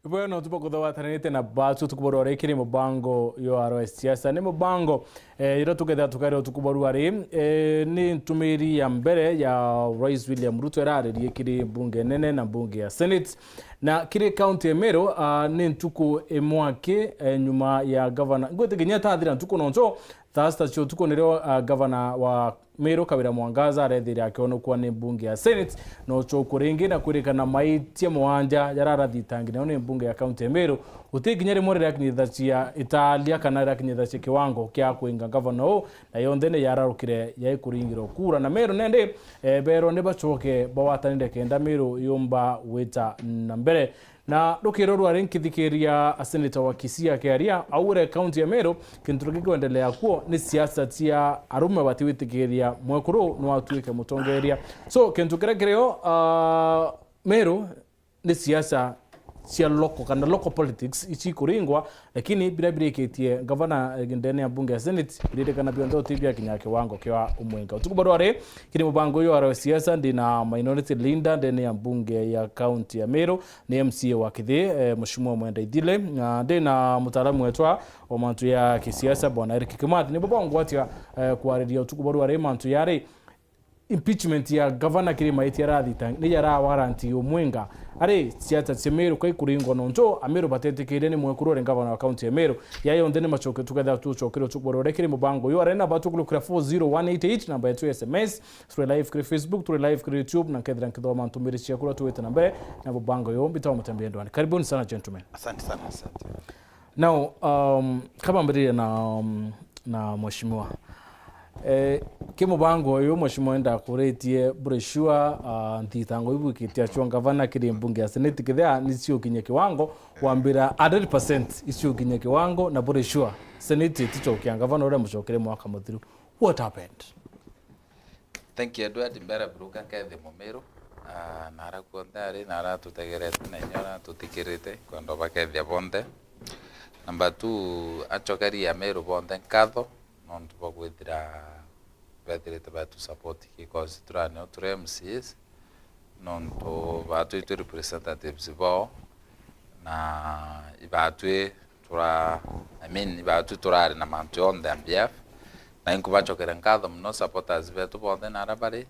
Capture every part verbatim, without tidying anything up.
Bwega no tuba kuthawatanirite na batu tukuborwa ri kiri mubango yo aro ya siasa. Ni mubango, eh, ira tukethira tukaria utukuborwa ri, eh, ni ntumiri ya mbere ya Rais William Ruto iraririe kiri mbunge nene na mbunge ya Senate. Na kiri kaunti ya Meru, ah, ni ntuku imwe aki, eh, nyuma ya gavana, ngwitikinya tathira ntuku noncho, thaa sita cia utuku nirio, ah, gavana wa Meru Kawira Mwangaza arethiria akionokua ni mbunge ya Senate, na ucoku ringi na kwirikana maitia mwanja jaria arathitangi nayo ni mbunge ya kaunti ya Meru, guti kinya rimwe rirakinyithacia italia kana rirakinyithacia kiwango kia kwinga gavana uu, na yonthe ni yararukire yai kuringirwa kura. Na Meru nendi, eh, berwa ni bacoke bawatanire kenda Meru yumba gwita na mbere. Na rukiro rwari nkithikiria a senator wa Kisii akiaria, augire kaunti ya Meru, kintu gikwendelea kuo ni siasa cia arume batiwitikiria mwekuru no atuike mutongeria. So, kintu kiria kirio, ah, Meru ni siasa cia local kana local politics ici ikuringwa, lakini biria birikitie gavana, eh, ndene ya mbunge ya Senate, biririkana bionthe uti biakinya kiwango kia umwinga. Utuku bwa rwari, kiri mubango uyu wa siasa, ndi na minority leader ndene ya mbunge ya kaunti ya Meru, ni M C A wa Kisii, eh, Mheshimiwa Mwenda Ithile, na ndi na mutaalamu wetwa wa mantu ya kisiasa, Bwana Eric Kimathi. Nibo bongwatia, eh, kwariria utuku bwa rwari mantu yari impeachment ya gavana kiri maitia arathita, ni jarawaranti umwinga. Ari siasa cia Meru kai kuringwa nontu Ameru batetikirie ni mwekuru uri gavana wa kaunti ya Meru. Yaya yonthe ni macoke tuketha tucokere utuku bwa rwari kiri mubango uyu. Ari namba tukurukira four zero one eight eight, namba yetu ya S M S. Turi live kiri Facebook, turi live kiri YouTube, na nkethira nkithoma ntumiri ciaku uria tuwite na mbere na mubango uyu. Mbitagwa Mutembei Ndwani. Karibuni sana, gentlemen. Asante sana, asante. Now, um, kaba mbiririe na, um, na mheshimiwa. Eh, ki mubango uyu, mheshimiwa, ndakuritie, bure sure, uh, nthitango ibu ikitia cio gavana kiri mbunge ya Senate kithia ni ciukinya kiwango, wambira hundred percent iciukinya kiwango, na bure sure Senate iticokia gavana uria mucokere mwaka muthiru. What happened? Thank you, Edward. Mbere buruka nkethie Mumiru, ah, na ara kuonthe ari, na ara tutegerete, na inya ara tuthikirite, kwenda bakethia bonthe. Number two, acokeria Ameru bonthe nkatho, nontu bwa kwithira bethirite batu support, because turane o turi M C As, nontu batwi twi representatives bao, na ibatwi tura, I mean, ibatwi turari na mantu yonthe on behalf, na inkubacokera nkatho mono supporters betu bonthe na ara bari,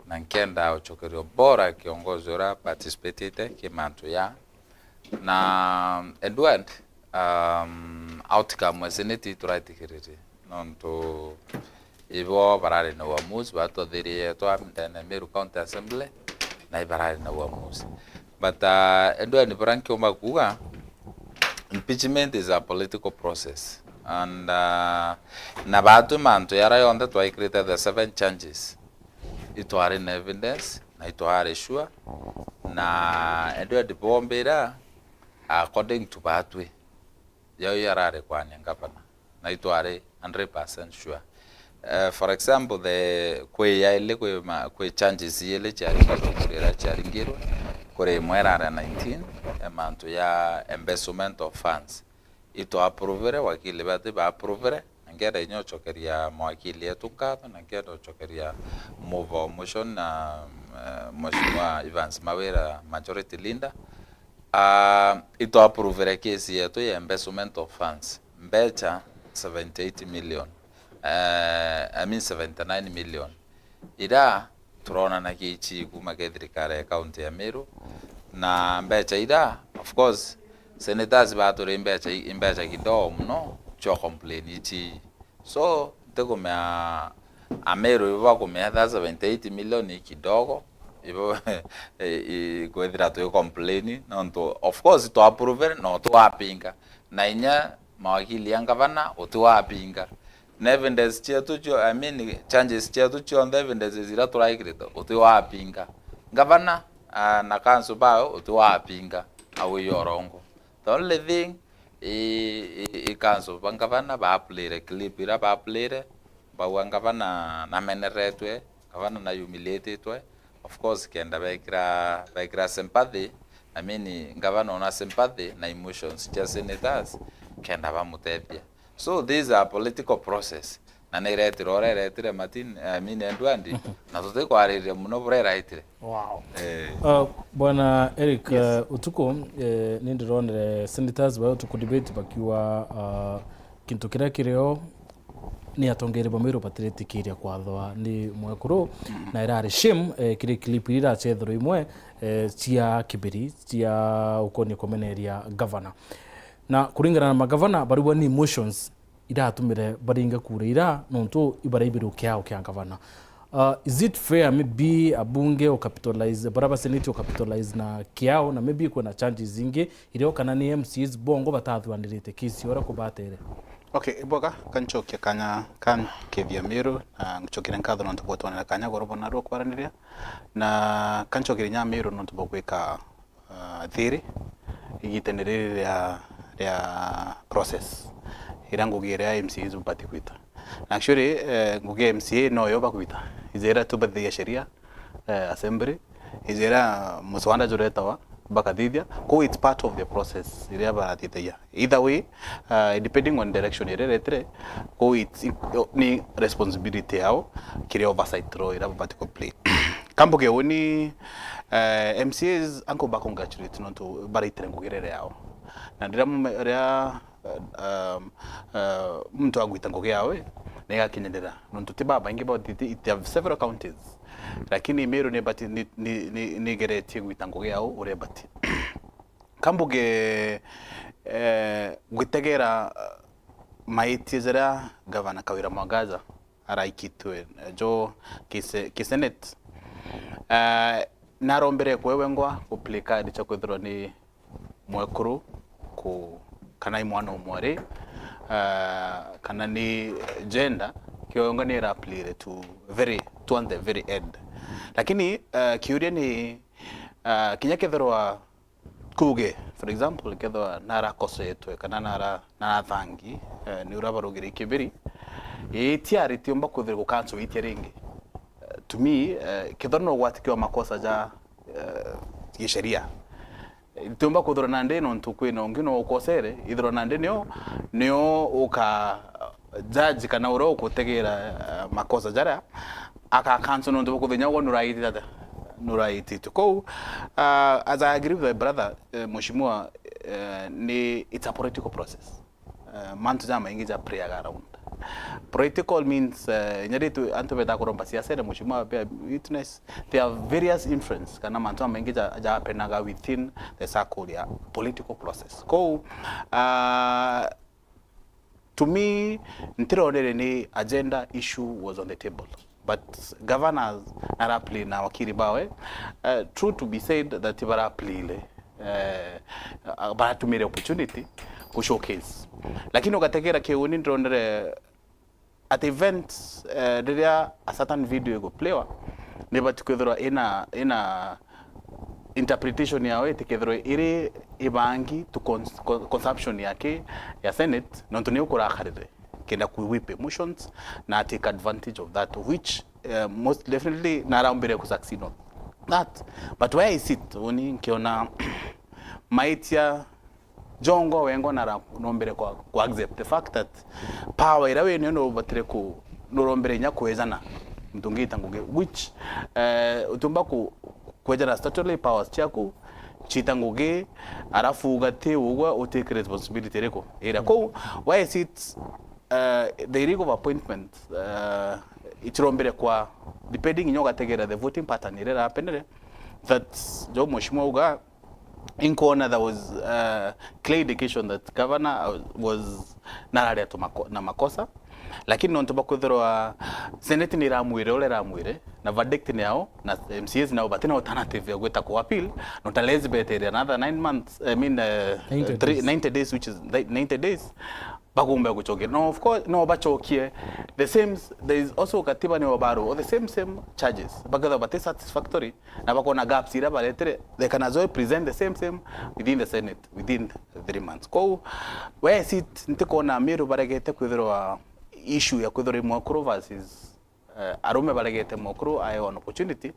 na nkenda ucokeria bora kiongozi uria participatite ki mantu ya, na Edward, um, outcome ya Senate turaitikiriri, nontu ibo barari na uamuzi, batwathirie twa ndene Meru County Assembly, na ibarari na uamuzi. But, uh, Edward, buria nkiumba kuuga, impeachment is a political process, and, uh, na batwi mantu yara yonthe twaikirite the seven charges, itwari na evidence, na itwari sure, na Edward bombira according to batwi, yao yarari kwania gavana, na itwari hundred percent sure. Eh, for example, the, kwi yaili, kwi ma-, kwi charges iili ciaringirwe kuri iria ciaringirwe, kuri imwe irari nineteen, ya mantu ya embezzlement of funds. Itwa approvere, wakili bati ba approvere, na nkenda inya ucokeria mawakili etu nkatho, na nkenda ucokeria move wa motion na, eh, Mheshimiwa Evans Mawira, majority leader. Ah, itwa approvere case yetu ya embezzlement of funds, mbecha seventy eight million, eh, I mean seventy nine million, ira turonanagia ici kuma ki thirikari ya kaunti ya Meru, na mbecha ira, of course, senators baturi mbecha i-, mbecha kidogo mono cio complain ici. So, ntikumea Ameru ibo bakumea tha seventy eight million i kidogo, ibo i-, i-, kwithira twi complain, nontu, of course, twa approve no twapinga. Na inya mawakili ya ngavana uti wapinga. Na evidence cietu cio, I mean, charges cietu cionthe, evidences ira turaikirite, uti wapinga. Ngavana, ah, na council bayo uti wapinga, au iyo urongo. The only thing, i, i, i council ba ngavana ba play clip ira ba play, bauga ngavana nameneretwe, gavana na humiliated-we, of course, kenda bekira, bekira sympathy, I mean, gavana ona sympathy na emotions cia senators, kenda bamutethia. So, these are political process. na ni iretire uria iretire Martin, I mean, Edward, na tutikwariria muno buria iraitire. Wow. Eh. Uh, Bwana Eric, uh, utuku, eh, ni ndironere senators ba utuku debate bakiuga, uh, kintu kiria kirio ni atongeria ba Meru batiritikiria kwathwa ni mwekuru, na irari shame, eh, kiri clip iria iracethirwe imwe, eh, cia kibiri, cia ukonia kumeneria gavana. Na kuringana na magavana, barigwa ni emotions iratumire baringa kura ira, nontu ibaraibirwe kiao kia gavana. Uh, is it fair maybe abunge o capitalize, bara ba senate o capitalize na kiao, na maybe kwina charges ingi irio, kana ni M C As bongo batathuanirite kesi ora kubatere? Okay, ibwega, kanchokia kanya kankethia Miru, na nchokire nkatho nontu bwatwanira kanya goro bona rwo kwaraniria, na kanchokire nya Miru nontu bwa gwika uh, thiri igitene riri ria, ria process iria ngugi iria M C As bubati gwita. Na actually, eh, ngugi ya M C A noyo bagwita. Ijira tubathigia sheria, eh, assembly, ijira muswanda juretawa, bakathithia. Kou it's part of the process iria barathithagia. Either way, uh, depending on direction iria iretire, kou it's, ni responsibility yao, kiri oversight role iria babati ku play. Kambuge uni, eh, M C As anko ba congratulate nontu baraitire ngugi rere yao. Na riria mume-, riria, eh, um, eh, muntu agwita ngugi yawe, ni igakinyanira. Nontu ti babaingi ba, ti, ti, it have several counties. Lakini Meru ni bati, ni, ni, ni, ni igeretie gwita ngugi yao uria bati. Kambuge, eh, gwitegera, eh, maitie jaria Gavana Kawira Mwangaza araikitwe, eh, jo kise-, kisenate. Eh, narombere kwewe ngwa ku play card cha kwithirwa ni mwekuru ku, kana i mwana umwari, eh, kana ni gender, kionga ni iraplire to very, towards the very end. Lakini, eh, kiuria ni, eh, kinya kethirwa kuge, for example, kethwa narakosetwe kana nara-, narathangi, eh, ni uria barugire ikibiri, ii tiari tiumba kwithirwa gucancel itia ringi. Eh, to me, eh, kethwa no gwatikiwa makosa ja, eh, gisheria, eh, tiumba kwithirwa nandi nontu kwina ungi no ukosere, ithirwa nandi nio, nio uka judge kana uria ukutegera, eh, makosa jaria, aka cancel nontu bwa kuthenya ugwe nuraitite atia? Nuraititwe. Kou, ah, as I agree with my brother, eh, Mheshimiwa, eh, ni, it's a political process. Eh, mantu jamaingi ja playaga around. Political means, eh, inya ritu antu beta kuromba siasa, na Mheshimiwa pia witness, there are various influence, kana mantu jamaingi ja, ja hapenaga within the circle ya political process. Kou, ah, to me, ntironere ni agenda issue was on the table. But governors naraplay na wakiri bawe, uh, true to be said that baraplay ile, uh, baratumire opportunity ku showcase. Lakini ugategera kiuni ndronere at events, uh, riria a certain video iguplawa, ni bati kwithirwa ina, ina interpretation yao itikethirwe iri ibangi to cons-, con-, consumption yake ya Senate, nontu niyo kurakarire kenda ku whip emotions na take advantage of that, which, eh, most definitely naraumbire ku succeed on that. But where I sit, uni nkiona maitia jongo wengo nara-, nombere kwa, kwa accept the fact that power ira wi niyo nubatire ku, nurombere inya kwejana muntu ungi ita ngugi, which, eh, utiumba ku, kwejana statutory powers ciaku cita ngugi, arafu ugati ugwe utake responsibility iriku ira. Kou, why is it, eh, the illegal appointment, eh, itirombere kwa, depending inya ugategera the voting pattern iria irapenere, that jo mheshimiwa uga, inkwona there was, uh, clear indication that governor, uh, was nararia tumako-, na makosa, lakini nontu bakwithirwa senate ni iramwire uria iramwire, na verdict ni yao, na M C As nao batina alternative ya gwita ku appeal, nontu unless beteria another nine months, I mean, uh, ninety three, days. Ninety days, which is ni-, ninety days, bagomba gucokia. No, of course, no bacokie the same, there is also katiba ni obaro, the same, same charges. Bakethwa bati satisfactory, na bakona gaps iria baretire, they can as well present the same, same within the Senate, within three months. Kou, we sit, ntikona Meru baregete kwithirwa issue ya kwithirwa imwakuru versus, eh, arume baregete mwakuru ae an opportunity.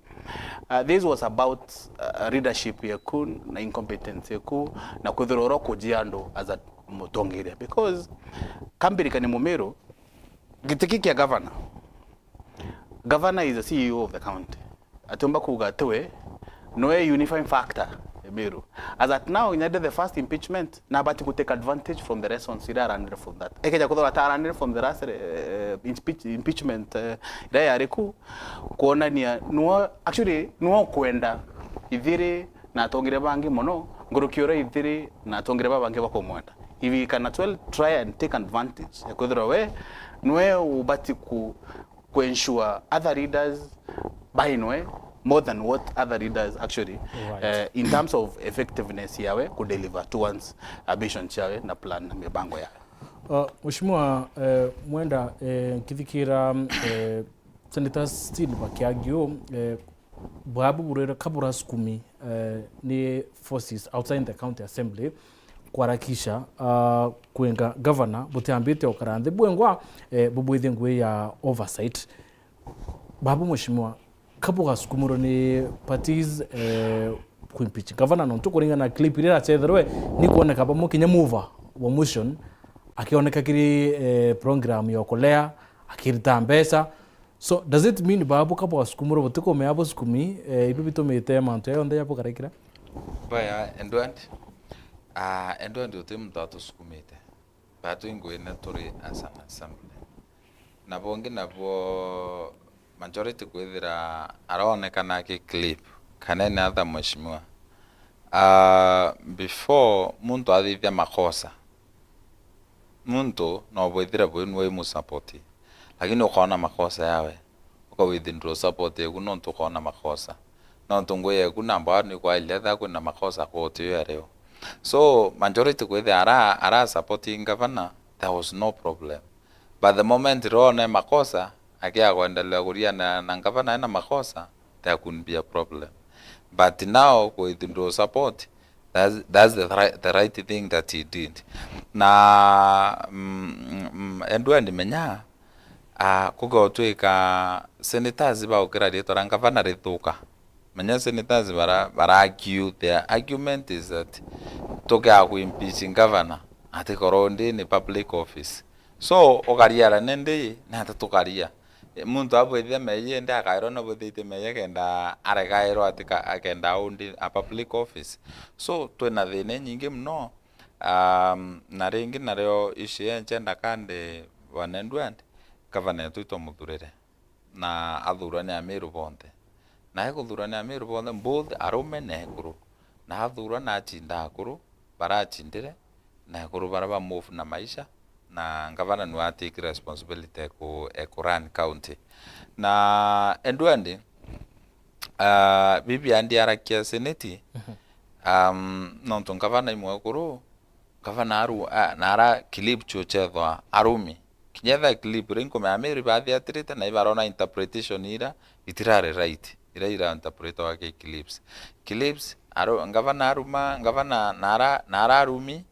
Uh, this was about, uh, leadership yeku na incompetence yeku na kwithirwa oro kujia andu as a mutongeria, because kambirikani Mumiru, Giti ki kia governor. Governor is the C E O of the county. Atiumba kuuga ati we noe unifying factor ya Meru. As at now, inya the first impeachment, nabati ku take advantage from the lessons iria aranire from that. Ekeja kuthora ata aranire from the last, eh, impeach-, impeachment, eh, iria yari ku, kuonania nwo, actually, nwo kwenda ithiri na atongire bangi mono, nguruki uria ithiri na atongire babangi bakumwenda. If he can as well try and take advantage ya kwithirwa we nwe ubati ku, ku ensure other leaders buy nwe more than what other leaders actually, right, eh, in terms of effectiveness yawe ku deliver towards ambitions yawe na plan na mibango yawe. Uh, Mheshimiwa, eh, Mwenda, eh, nkithikira, eh, Senators still bakiargue, eh, bwabu burwire ka burasukumi, eh, ni forces outside the county assembly kwarakisha, ah, kwenga governor butiambite okara nthi bwengwa, eh, bubwithie ngui ya oversight. Babu Mheshimiwa, ka bugasukumurwe ni parties, eh, kuimpeach governor, nontu kuringana na clip iria irachetherwe ni kwoneka bamwe kinya mover wa motion akioneka kiri, eh, program ya okolea akirita mbeca. So, does it mean babu ka bwasukumurwe butikumea busukumi, eh, ibi bitumite mantu ya yonthe ya bukarekira? Baya, Edward, ah, Edward uti muntu atusukumite. Batu ingwine turi as an assembly. Na bungi nabwo majority kwithira araonekana aki clip, kana ni atha mheshimiwa. Ah, before muntu athithia makosa, muntu no bwithire bwi nwe imusapoti, lakini ukoona makosa yawe, ukawithindura support eku nontu ukoona makosa. Nontu ngui yeku namba one ni kwaelia etha kwina makosa koti yo ario. So, majority kwithia ara, ara supporting governor, there was no problem. But the moment roone makosa, akia kuendelea kuriana na governor ena makosa, there could be a problem. But now, kwithindura support, that's, that's the, ri-, the right thing that he did. Na, mm, mm, Edward Menya, ah, kugotwika senators baukira riitwa ria ngavana rithuka. Menya senators bara, bara argue, their argument is that tukia ku impeach governor, atikorwo ndi ni public office. So, ukariara nindi, ni ata tukaria? E, muntu abwithia meeyia, indi akairwa no bwithitie meeyia kenda aregairwa atika-, akenda aundi a public office. So, twina thina inyingi mono, um, na ringi nario ici enchenda kandi Bwana Edward, gavana yetu itwamuthurire, na athurwa ni Amiru bonthe. Na ekuthurwa ni Amiru bonthe, both arume na ekuru. Na athurwa na achinda akuru, barachindire, na ekuru bara ba move na maisha, na ngavana niwe atake responsibility eku, eku run county. Na Edward, ah, bibi andi arakia seneti, mhm, um, nontu ngavana imwekuru, ngavana aru, ah, na ara clip chuchethwa arumi. Kinya etha clip iria inkumea Amiru bathiatirite na ibarona interpretation ira itirari right, ira ira interpretwa ki clips. Clips, aru-, ngavana aruma, ngavana nara, nara arumi,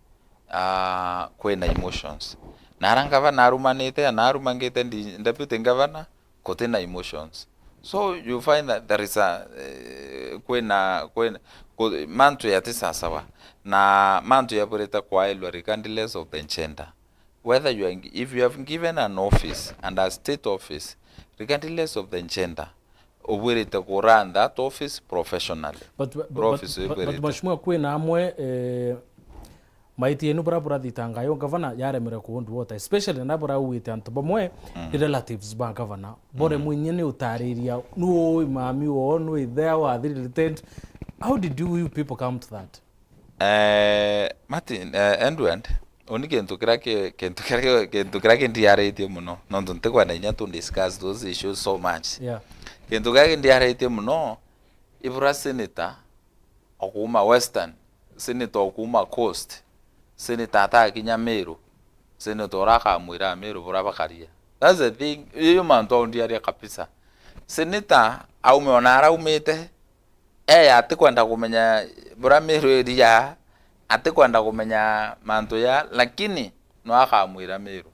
ah, kwina emotions. Nara ngavana arumanite, na arumangite ndi-, deputy governor, kutina emotions. So you find that there is a, eh, kwina, kwina, ku-, mantu yati sasawa. Na mantu yabwirite kwaelwa regardless of the gender. Whether you are, if you have given an office and a state office, regardless of the gender, ubwirite ku run that office professionally. But, but, but, office but, but, ibwirite. Mheshimiwa, kwina amwe, eh, maiti yenu bura burathitanga yo, gavana yaremere ku hold water, especially na bura ugite antu bamwe, mm, ni relatives ba gavana. Boremwe, mm, inya ni utariria, nu ui mami woo, nu ithe wao, athiri related. How did you, you people come to that? Eh, Martin, eh, Edward, uni kintu kiria ki-, kintu kiria ki-, kintu kiria kindiaritie mono, nontu ntikwenda inya tu discuss those issues so much. Yeah. Kintu kiria kindiaritie mono, ibura senator okuuma Western, senator okuuma Coast, senator atakinya Meru, senator uria akamwira Amiru bura bakaria. That's the thing, iyo mantu aundiaria kabisa. Senator aume ona araumite, eya atikwenda kumenya bura Meru iria, atikwenda kumenya mantu ya, lakini no akamwira Meru.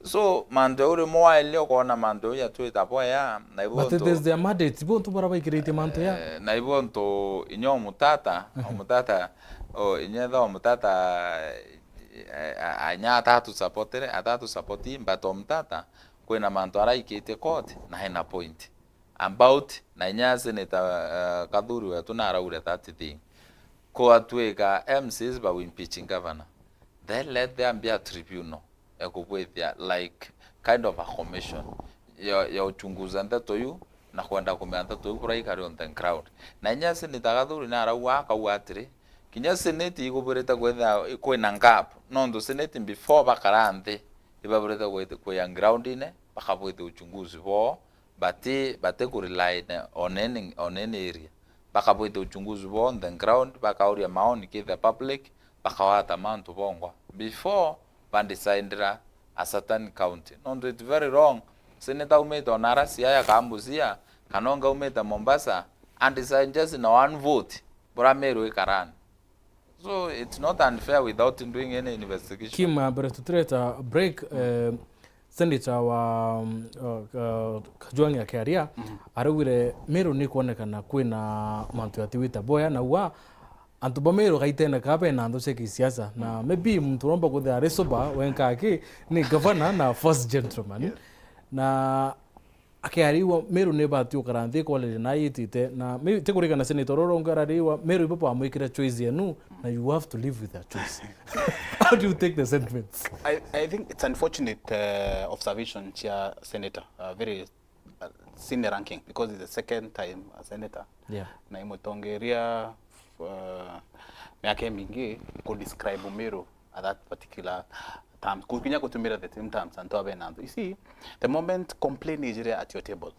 So, mantu jau rimwe waelia ukoona mantu jau jatwita bwea, na ibo. But ntu it is their mandate, ibo ntu bara baikirite mantu ya. Eh, na ibo ntu inya omutata, mhm, omutata, o, inya etha omutata, eh, a-, a-, inya atatu supportire, atatu support, but Omtata, kwina mantu araikitie court, na ena point. About, na inya Senator, eh, Kathuri wetu naraure that thing. Kwatwika M Cs ba impeaching governor. Then let there be a tribunal ekubwithia, like, kind of a commission ya, ya uchunguza ndeto iu, na kwenda kumenya ndeto iu buria ikari on the ground. Na inya Senator Gathuri narauga, akauga atiri, kinya Senate ikubwirite kwithira kwina gap, nontu Senate before bakara nthi, ibabwirite kwith-, kwia ground-ine, bakabwithia uchunguzi boo, bati, bati ku rely on any, on any area. Bakabwithia uchunguzi boo on the ground, bakauria maoni ki the public, bakawata mantu bongwa before bandisaindira a certain county. Nontu it's very wrong. Senator aumite o nara Siaya ka Busia, kana ungi aumite Mombasa, and decide just na one vote, bura Meru ikarani. So it's not unfair without doing any investigation. Kim, uh, mbere tutireta break, eh, Senator wa, um, uh, uh, Kajwang' akiaria, araugire Meru ni kwonekana kwina mantu yatiwita boya, na ua antu ba Meru gaitene ka bena nthu cia kisiasa, na maybe muntu uromba kwithira ari sober wenka aki ni governor na first gentleman. Yes. Na akiariwa Meru ni bati ukara nthi kwariria na yitite, na mi-, ti kurigana senator uru ungi arariwa Meru ibo bamwikire choice yenu, na you have to live with that choice. How do you take the sentiments? I, I think it's unfortunate, uh, observation cia senator, uh, very, uh, senior ranking, because it's the second time a senator. Yeah. Na imutongeria, uh, miaka imingi ku describe Meru at that particular terms. Ku-, kinya kutumira the same terms antu abe na antu. You see, the moment complaint ijire at your table,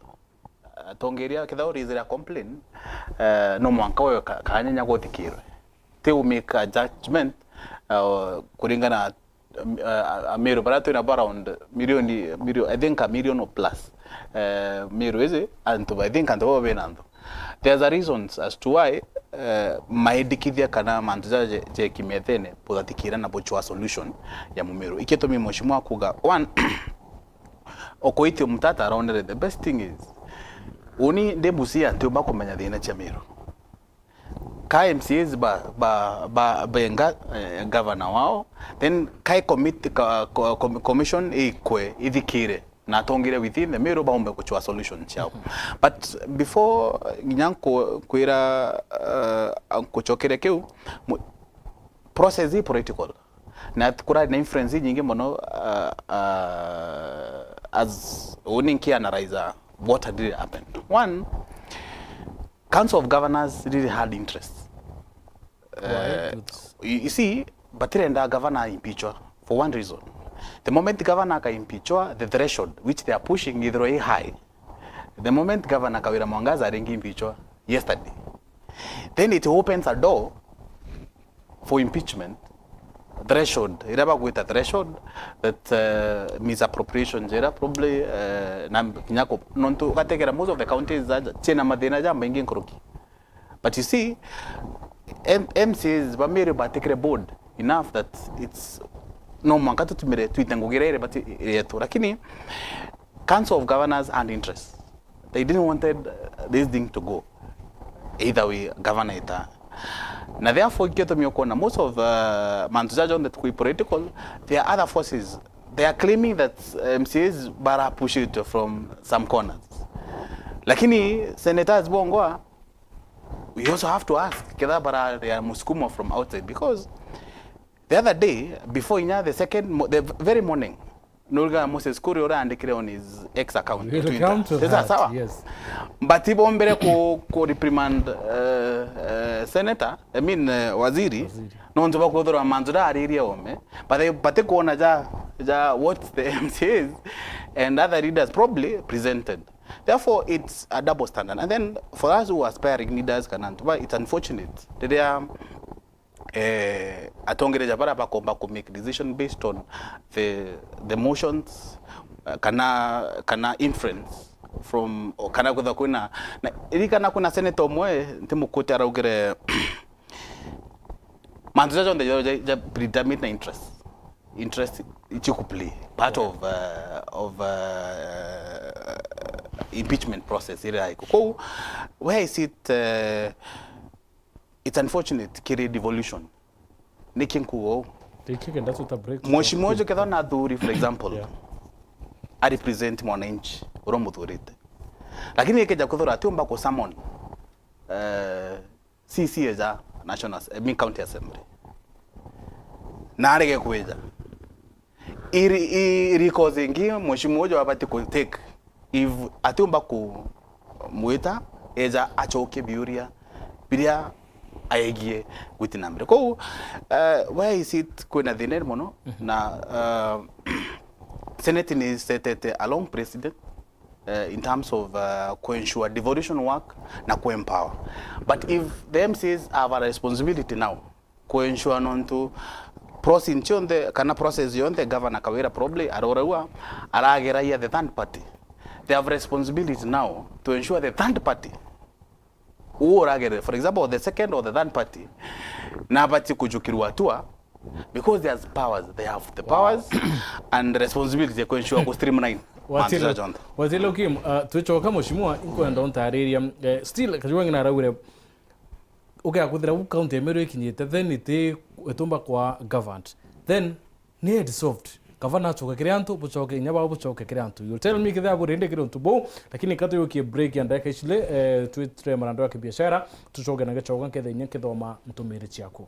uh, atongeria, kethira urizira complaint, uh, no mwanka we ka-, kanyenya guthikirwe. Ti u make a judgment, uh, kuringana, um, uh, a Meru baria twina bo around milioni, milio-, I think a million or plus. Uh, Meru iji, antu, I think antu babo bena nthu. There's a reasons as to why, uh, maendikithia kana mantu jaja je, je kimethene buthatikira na buchwa solution ya Mumeru. Ikio tumi mheshimiwa kuga, one, ukuitio mtata aronere, the best thing is, uni ndi Busia, ntiumba kumenya thina cia Meru. Ka M C As ba, ba, ba, benga, eh, governor wao, then kai commit-, ka, ko-, com-, commission ikwe ithikire na atongire within the Meru baumbe kuchwa solution ciao. But before, eh, nginya nku-, kwira, eh, nkuchokere kiu, mu-, process i political. Na kurari na influence inyingi mono, uh, uh, as uni nki analyze what had really happened. One, Council of Governors really had interest. Why? Uh, you, you see, batirenda governor impeachwa for one reason. The moment governor aka impeachwa, the threshold which they are pushing ithirwa i high. The moment governor Kawira Mwangaza aringi impeachwa yesterday, then it opens a door for impeachment threshold, iria bagwita threshold that, uh, misappropriation jira probably, uh, na kinya ku-, nontu ugategera most of the counties za, ciina mathina ja maingi nkuruki. But you see, M-, M C As ba Meru batikire bold enough that it's no mwanka tutumire twite ngugi iria iri bati yetu. Lakini Council of Governors and interest. They didn't wanted, uh, this thing to go either way, governor ita. Na therefore, ikio tumi ukwona most of, uh, mantu ja jonthe tukui political, there are other forces. They are claiming that, uh, M C As bara push it from some corners. Lakini senators bongwa, we also have to ask, ketha bara ya musukumo from outside, because the other day, before inya the second mo-, the very morning, nuriga Moses Kuria uraandikire on his X account, We'll Twitter. Come to Sasa that, sawa? Yes. But ibombere ku, ku reprimand, uh, uh, senator, I mean, uh, waziri, Waziri. Nontu bakwithirwa mantu jaririe ome, but they, but they kuona ja, ja what the M C As and other leaders probably presented. Therefore, it's a double standard. And then for us who are aspiring leaders, kana antu ba, it's unfortunate. Riria eh, atongeria ja bara bakomba ku make decision based on the, the motions, uh, kana, kana influence from, o kana kwithwa kwina, na, ririkana kwina senator umwe, nti mukuti araugire, mantu ja jonthe ja, ja, ja predominate na interest. Interest ichi ku play part of, uh, of, uh, impeachment process iria iko. Kou, where is it, uh, It's unfortunate, kiri devolution. Niki nkuuga uu? Iki kenda tuta break, tuta Mheshimiwa uju kethwa na athuri, for example, Yeah. a represent mwananchi uria umuthurite. Lakini ikeja kwithirwa atiumba ku summon, eh, C C eja National As-, I mean, County Assembly. Na arege kwija. Iri, i, iri cause ingi mheshimiwa uju abati ku take if atiumba kumwita eja acokie biuria biria aegie gwiti na mbere. Kou, eh, where is it kwina thina iri mono? Mhm. Na, eh, Senate ni setete a long precedent, eh, in terms of, eh, ku ensure devolution work na ku empower. But if the M C As have a responsibility now ku ensure nontu process cionthe kana process yonthe Governor Kawira probably aroragua arageragia the third party. They have responsibility now to ensure the third party uu uragerere, for example, the second or the third party, nabati kujukirwa hatua because there's powers, they have the powers and responsibility ya ku ensure ku streamline mantu Watilo, jaja jonthe. Watilo Kim, uh, twicoka mheshimiwa, inkwenda untariria, eh, still, Kajwang' naraugire, ugakuthira u county ya Meru ikinyite, then iti itumba kwa governed. Then ni dissolved. Gavana acoke kiri antu, bucoke inya bao bucoke kiri antu. You'll tell me kethira buri ndi kiri untu buu, lakini ka tuyukie break ya ndagika icili, eh, twitire marando ya kibiashara, tucoke na gicoka nkethe inya nkithoma ntumiri ciaku.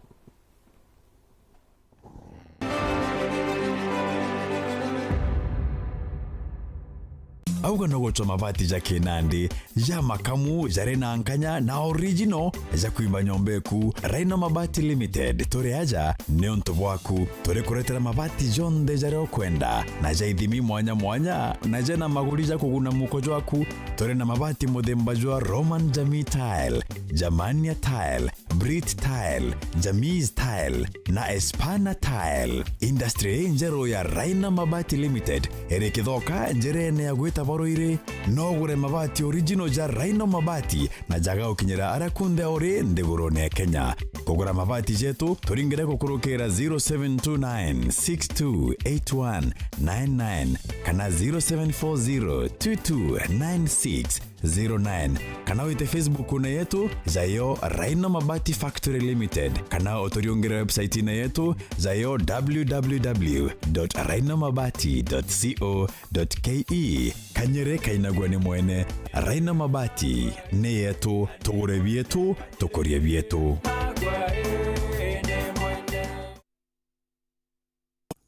Auga no gucwa mabati ja kinandi, ja makamu, jari na nkanya na original, ja kwimba nyomba eku. Rhino Mabati Limited, turi aja niuntu bwaku. Turi kuretera mabati jonthe jaria ukwenda, na ja ithimi mwanya mwanya, na jena maguri ja kuguna muko jwaku. Turi na mabati muthemba jwa Roman Jamii Tile, Germania Tile, Brit Tile, Jamis Tile na Espana Tile. Industry injeru ya Rhino Mabati Limited iri Kithoka, njirene ya gwita Baruiri. No ugure mabati original ja Rhino Mabati na jaga gukinyira aria kunthe uri nthigurune ya Kenya. Kugura mabati jetu, turingire gukurukira zero seven two nine six two eight one nine nine kana zero seven four zero two two nine six zero nine, kana wite Facebook-une yetu, jayo Rhino Mabati Factory Limited, kana uturiungire website-ine yetu, jayo w w w dot rhino mabati dot co dot k e. Kanyere kainagua ni mwene. Rhino Mabati ni yetu, tugure bietu, tukurie bietu.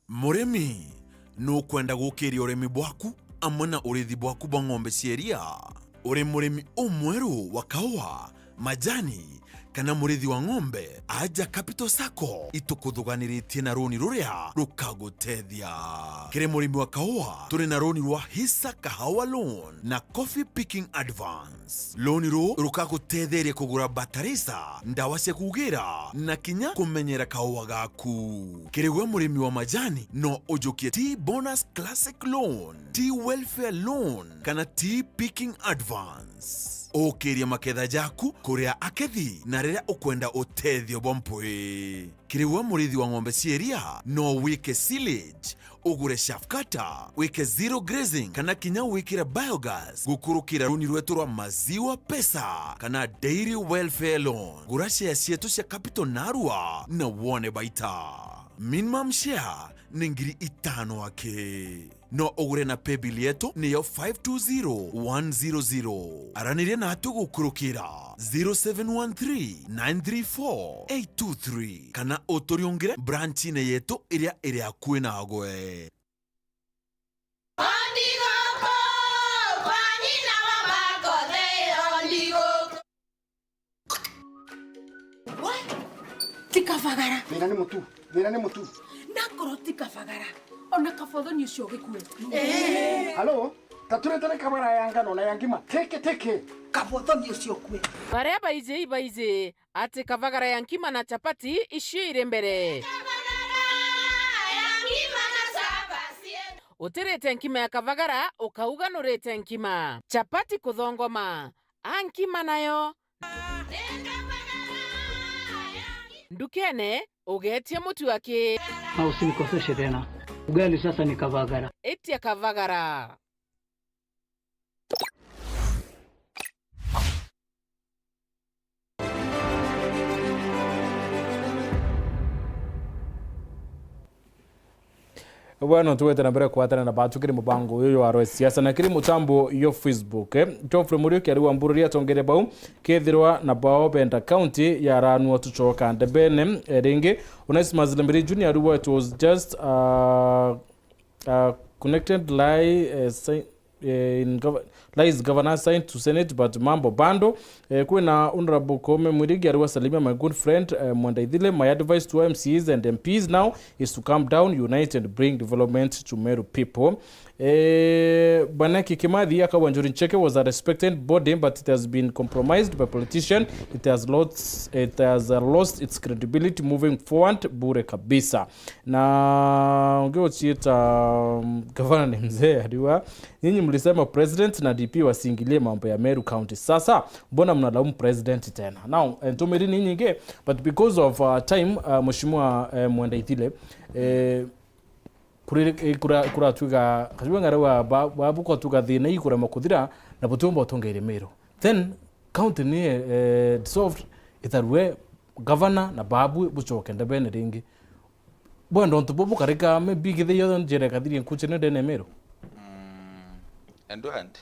Murimi, nukwenda gukiria urimi bwaku amwe na urithi bwaku bwa ng'ombe cia iria? Uri murimi umweru wa kaua, majani, kana murithi wa ng'ombe? Aja Capital Sacco itukuthuganiritie na runi ruria rukagutethia. Kiri murimi wa kaua, turi na runi rwa Hisa Kahawa Loan na Coffee Picking Advance. Loan ruu rukagutetheria kugura batarisa, ndawa cia kugira, na kinya kumenyera kaua gaku. Kiri gwe murimi wa majani, no ujukie Tea Bonus Classic Loan, Tea Welfare Loan, kana Tea Picking Advance. Ukiria maketha jaku kuri akethi na riria ukwenda utethio bwa mpwi. Kiri gwe murithi wa ng'ombe cia iria, no wike silage, ugure chaff cutter, wike zero grazing, kana kinya wikire biogas gukurukira runi rwetu rwa Maziwa Pesa kana Dairy Welfare Loan. Gura share cietu cia Capital narua na wone baita. Minimum share ni ngiri itano aki. No ugure na paybill yetu niyo five two zero one zero zero. Araniria natu gukurukira zero seven one three nine three four eight two three, kana uturiungire branch-ine yetu iria iri akui nagwe. We, ti kabagara. Thina ni mutu. Thina ni mutu. Nakorwo ti kabagara, ona kabothoni ucio ugikue. Halo? Ta turetane kabagara ya ngano na ya ngima. Teke, teke. Kabothoni ucio ukue. Baria baiji ibaiji ati kabagara ya nkima na chapati icio iri mbere. Utirite nkima ya kabagara, ukauga nurite nkima. Chapati kuthongoma. A nkima nayo. Ndukene, ugetie mutu aki. Na usinikoseshe tena. Ugali sasa ni kabagara. Itia kabagara. Bwana, tugwete na mbere kwatana na batu kiri mubango uyu jwa Arwa Siasa na kiri mutambo yo Facebook, eh. Geoffrey Muriuki ari wa Mbururia atongeria bau, kethirwa na bao benda county yaranwa tucoka ndebene, eh, ringi. Onesimus Lembiri Junior ariwa it was just, uh, uh, connected lie, eh, si-, eh, in gov-, lies governor signed to Senate, but mambo bando. Eh, kwina Honorable Koome Mwirigi ariwa salimia my good friend, eh, Mwenda Ithile. My advice to M C As and M Ps now is to come down, unite and bring development to Meru people. Eh, Bwana Kimathi akauga Njuri Ncheke was a respected body, but it has been compromised by politician. It has lost, it has, uh, lost its credibility moving forward, bure kabisa. Na ungi uciita, um, gavana ni mzee, ariwa, "Nyinyi mlisema president na D P wasingilie mambo ya Meru County. Sasa, mbona mnalaumu president tena?" Now, eh, ntumiri ni nyingi, but because of, uh, time, uh, Mheshimiwa, eh, Mwenda Ithile, eh, kuri-, eh, kura-, kuratuga, kajua ng'ara wa ba-, babu kwatuga thina ii kurema kuthira, na butiumba utongeire Meru. Then, county ni, eh, dissolved, itarue gavana na babu bucoke ndebene ringi. Bwenda untu bubu karika, maybe githii yo njira ikathiria nkuchene ndene Meru? Mm, Edward,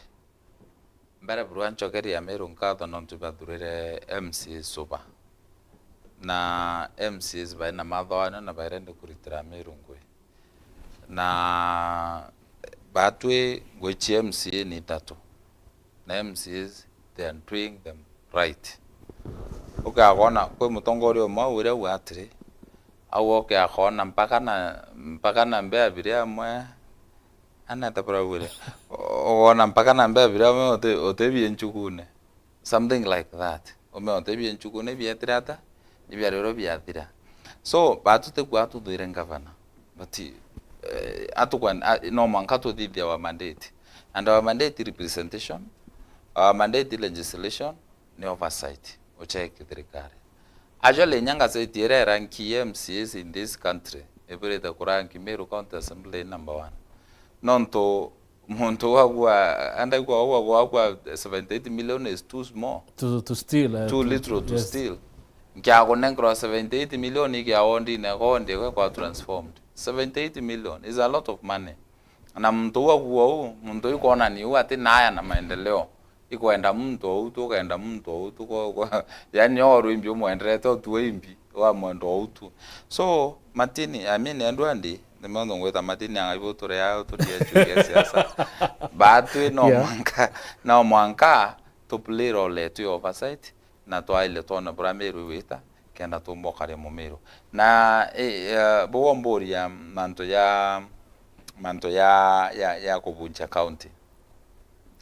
mbere burua nchokeria Meru nkatho nontu bathurire M C As suba. Na M C As baina mathoanio na bairende kuritira Meru ngui. Na batwi ngui cia M C A ni itatu. Na M C As, they are doing them right. Ukakona kwi mutongoria umwe au uria au atiri, au ukakona mpaka na, mpaka na mbea biria amwe, aneta bura bure. Ukona mpaka na mbea biria amwe uti-, utibie nchukune. Something like that. Ume utibie nchukune bietire ata? Ibiarirwo biathira. So, batu tikua tuthuire ngavana. But, eh, atukwenda, a-, no mwanka tuthithia our mandate. And our mandate representation, our mandate legislation, ni oversight, ucheck thirikari. Actually, nyanga seti iria iranki M C As in this country, ibirite kuranki Meru County Assembly number one. Nontu muntu wagua, andaigua wagua, wagua seventy-eight million is too small. To, to steal, uh, too to, little to yes. steal. Nkiagunenkerwa seventy-eight million ikia wondine, wondi gwe kwa transformed. Seventy-eight million is a lot of money. Na muntu uu agua uu, muntu uu ikwonania uu ati naya na maendeleo. Ikwenda muntu ou tu, ukenda muntu ou tu, kwa, kwa, yani, o rwimbi umwenderete o tu wimbi, wa mwendo ou tu. So, Martin, I mean, Edward, ni mondo ngwita Martin, anga ibo turi ao, turi achukia siasa. Batwi no Yeah. mwanka, no mwanka, tu play role yetu ya oversight, na twaile twone bura Meru iwita, kenda tumbokaria Mumiru. Na, eh, eh, bugo mburia mantu ya, mantu ya, ya, ya kubuncha county.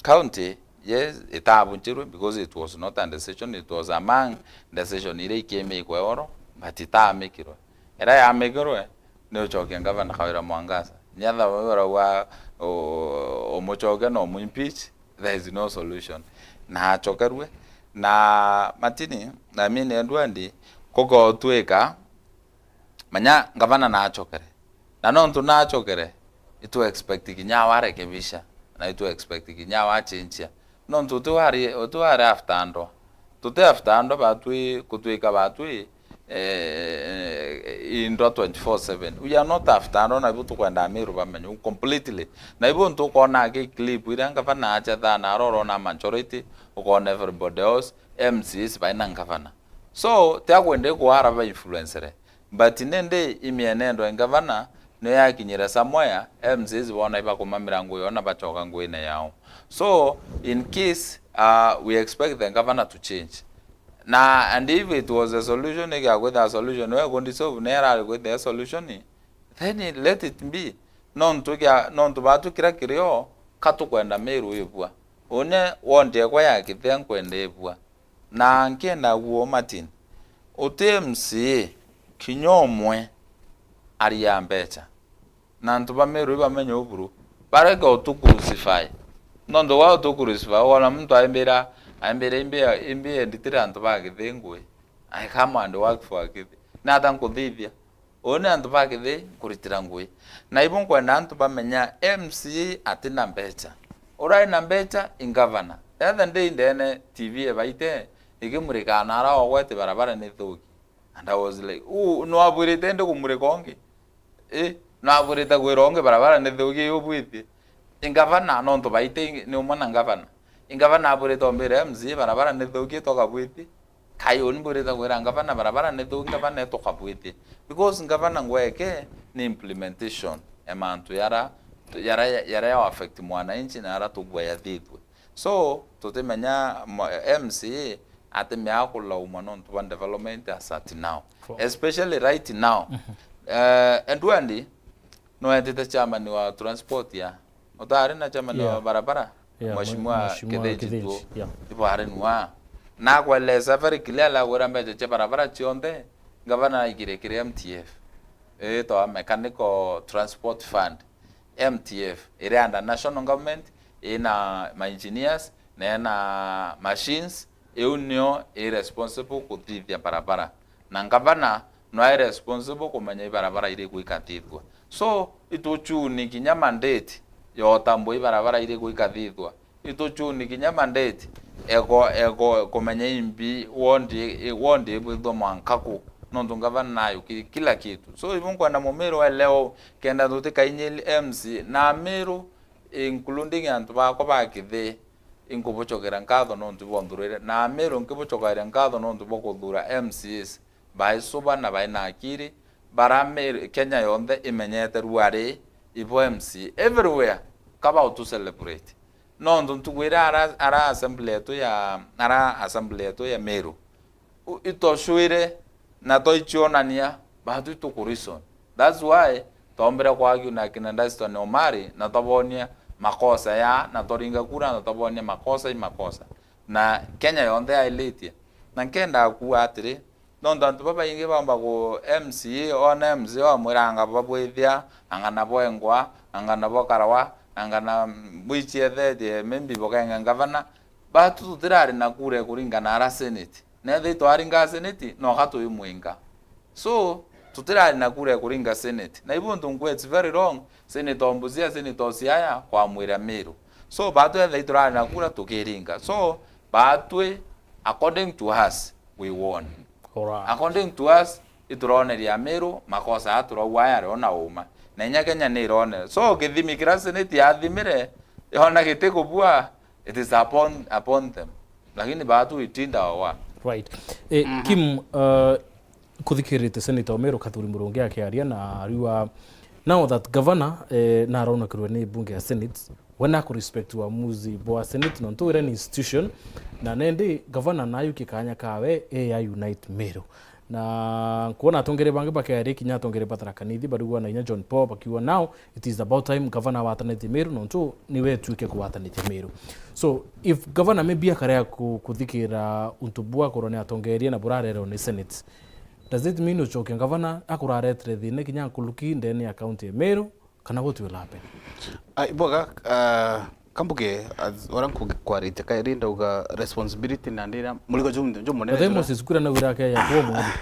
County, yes, itabunchirwe because it was not a decision, it was among decision iria ikiemikwe oro, but itamikirwe. Iria yamikirwe, ni ucokia ngavana Kawira Mwangaza. Nyatha we urauga u-, umucokia na umwimpeach, there is no solution. Na acokerue, na Martin, I mean, Edward, kugotwika, manya ngavana naacokere. Na nontu naacokere, itu expect kinya warekebisha, na itu expect kinya wachinchia. Nontu uti wari, uti wari after andwa. Tuti after andwa batwi, kutwika batwi, eh, indwa twenty-four seven. We are not after andwa, na ibu tukwenda Amiru bamenye u completely. Na ibu ntu ukona ki clip iria ngavana acha thana aroro na majority, ukona everybody else, M C As baina ngavana. So, ti akwenda kuara ba influencere. But nindi imienendo ya ngavana niyo yakinyire somewhere, M C As bona ibakumamira ngui ona bachoka nguine yao. So, in case, uh, we expect the governor to change. Na, and if it was a solution, igia kwithira solution, we kundi solve ne erari kwithira solution, then let it be. Nontu kia, nontu batu kira kirio, katukwenda Meru ibua. Une wondi ekwa ya kithia nkwenda ibua. Na nkienda guo Martin, uti M C A kinya umwe aria mbecha. Na antu ba Meru ibamenye uburu. Bareke utu crucify. Nontu gwa utu crucify, wona muntu aimbira, aimbira imbi, imbi enditire antu ba Githingui. I come and work for Githii. Nata nkuthithia? Uu ni antu ba Githii nkuritira ngui. Na ibu nkwenda antu bamenya M C A atina mbecha. Uria ina mbecha i ngavana. The other day ndene T V ebaite ikimurika na ara ogwete barabara ni thuki. And I was like, "Uu nwabwirite ndi kumurika ungi?" Eh, No abwirite kwira ungi barabara ni thuuki yubwitie. I ngavana, nontu baite ni umwe na ngavana. I ngavana abwirite ombire M C A barabara ni thuuki tukabwitie. Kai uni bwirite kwira ngavana barabara ni thuuki, ngavana tukabwitie. Because ngavana ngweke ni implementation ya mantu yara, yara, yara ya affect mwananchi na yara tugua yathithue. So, tutimenya mo-, M C A ati miaga kulaumwa nontu bwa development as at now. Especially right now. Eh, Edward, no etite chairman wa transport ya. Utari na chairman wa barabara? Yeah, Mheshimiwa Kithinji tu. Yeah. Ibo ari nwa. Na kweleza very clear la gwira mbeca cia barabara cionthe, ngavana aikire kiri M T F. Itwa Mechanical Transport Fund. M T F, iri under national government, ina ma engineers, na ina machines, iu nio i responsible kuthithia barabara. Na ngavana no ai responsible kumenya i barabara iriku ikathithua. So, ituchuni kinya mandate ya utambua i barabara iriku ikathithua. Ituchuni kinya mandate ego, ego kumenya imbi wondi, wondi ibwithwa mwanka ku. Nontu ngavana nayo ki-, kila kitu. So, ibu nkwenda Mumiru elewe kenda tutikainyiria M C A na Amiru, including antu bakwa ba Kithii, inkubucokera nkatho nontu bwa nthurire, na Amiru nkibucokaira nkatho nontu bwa kuthura M C As baisuba na baina akiri, bara Amiru, Kenya yonthe imenyete ruari ibo M C A everywhere, ka about to celebrate. Nontu ntuku iria ara, ara assembly yetu ya, ara assembly yetu ya Meru, u-, itocwire na toicionania, batu ituku reason. That's why toombire kwa argue na kina Daston Omari, na twabonia makosa ya, na twaringa kura, na twabonia makosa i makosa. Na Kenya yonthe yailitie. Na nkenda kuuga atiri, nontu antu babaingi baumba ku M C A, ona M C A wamwiranga babwithia, anga nabo engwa, anga nabo karawa, anga na bwichiethetie, maybe bukenge ngavana. Batu tutirari na kura ikuringana ara Senate. Na ethirwa twaringa Senate, noka twi mwinga. So, tutirari na kura ya kuringa Senate. Na ibu ntu nkwe, it's very wrong. Senator Mbusia, Senator Siaya, kwamwira Meru. So, batwi ethirwa turari na kura tukiringa. So, batwi, according to us, we won. Alright. According to us, ituroneria Meru, makosa ya turauga yari ona uma. Na inya Kenya ni ironere. So, githimi kiria Senate yathimire, yona giti kubua, it is upon, upon them. Lakini batu itinda wa. Right. Eh, Kim, uh, kuthikirite Senator Omeru Kathuri Murungi akiaria na ariuga now that governor, eh, naronokirwe ni bunge ya Senate, we naku respect uamuzi bwa Senate, nontu ira ni institution, na nendi governor nayu kikanya kawe, eh, ya unite Meru. Na nkwona atongeria bangi bakiaria kinya atongeria ba Tharaka Nithi, barigwa na inya John Paul, bakiuga now it is about time governor awatanitie Meru, nontu niwe etuike kuwatanitia Meru. So, if governor maybe akarega ku-, kuthikira untu bwa korwa ni atongeria na burarerwa ni Senate, does it mean ucokia governor akuraretire thina kinya nkuruki ndene ya county ya Meru? Kana what will happen? Ah, iboga, ah, kambuge, ah, ora nku-, kwaritie kairi ndauga responsibility na ndira murigo ju-, jumunene. But jura Moses kura na wira ke ya kwa munene.